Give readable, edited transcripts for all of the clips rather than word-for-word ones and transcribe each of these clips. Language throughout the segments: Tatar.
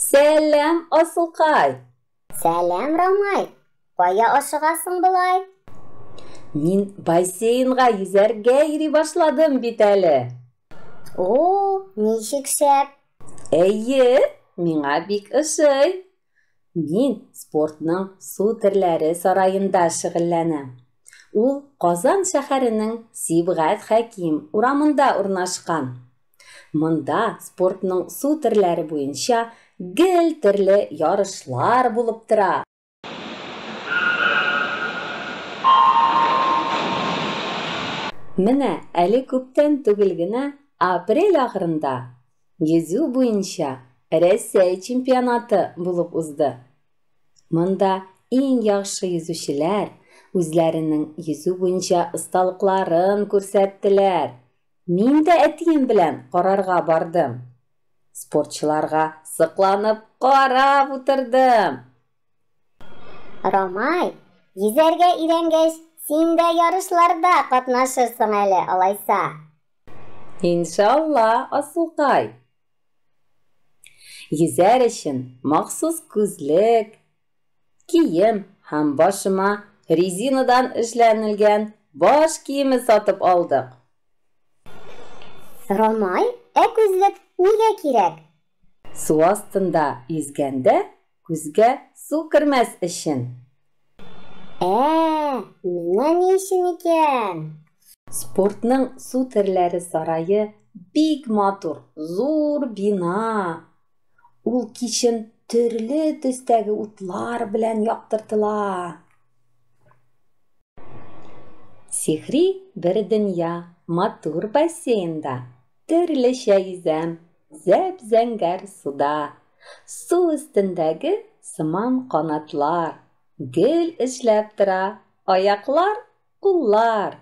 Сәлам, Асылкай! Сәлам, Рамай! Кая ашыгасың болай? Мин бассейнга йөзәргә йөри башладым бит әле. О, ничек шәп! Әйе, миңа бик ошый. Мин спортның су төрләре сараенда шөгыльләнәм. Ул Казан шәһәренең Сибгат Хәким урамында урнашкан. Монда спортның су төрләре буенча гел төрле ярышлар булып тора. Менә әле күптән түгел генә, апрель ахырында, йөзү буенча Рәсәй чемпионаты булып узды. Монда иң яхшы йөзүчеләр үзләренең йөзү буенча осталыкларын күрсәттеләр. Мин дә әтием белән карарга бардым. Спортчыларга сокланып карап утырдым. Ромай, йөзәргә өйрәнгәч, син дә ярышларда катнашырсың әле, алайса. Иншалла, асылкай. Йөзәр өчен махсус күзлек, кием һәм башыма резинадан эшләнелгән баш киеме сатып алдык. Ромай, ә күзлек нигә кирәк? Су астында йөзгәндә күзгә су кермәс өчен. Ә, менә ни өчен икән! Спортның су төрләре сарае бик матур, зур бина. Ул кичен төрле төстәге утлар белән яктыртыла. Сихри бер дөнья, матур бассейнда Төрлечә йөзәм зәп-зәңгәр суда. Су өстендәге сыман канатлар Гел эшләп тора, аяклар, куллар.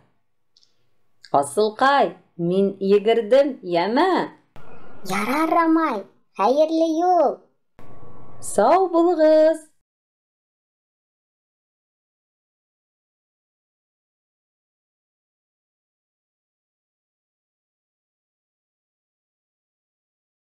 Асылкай, мин йөгердем, яме! Ярар, Рамай, хәерле юл! Сау булыгыз!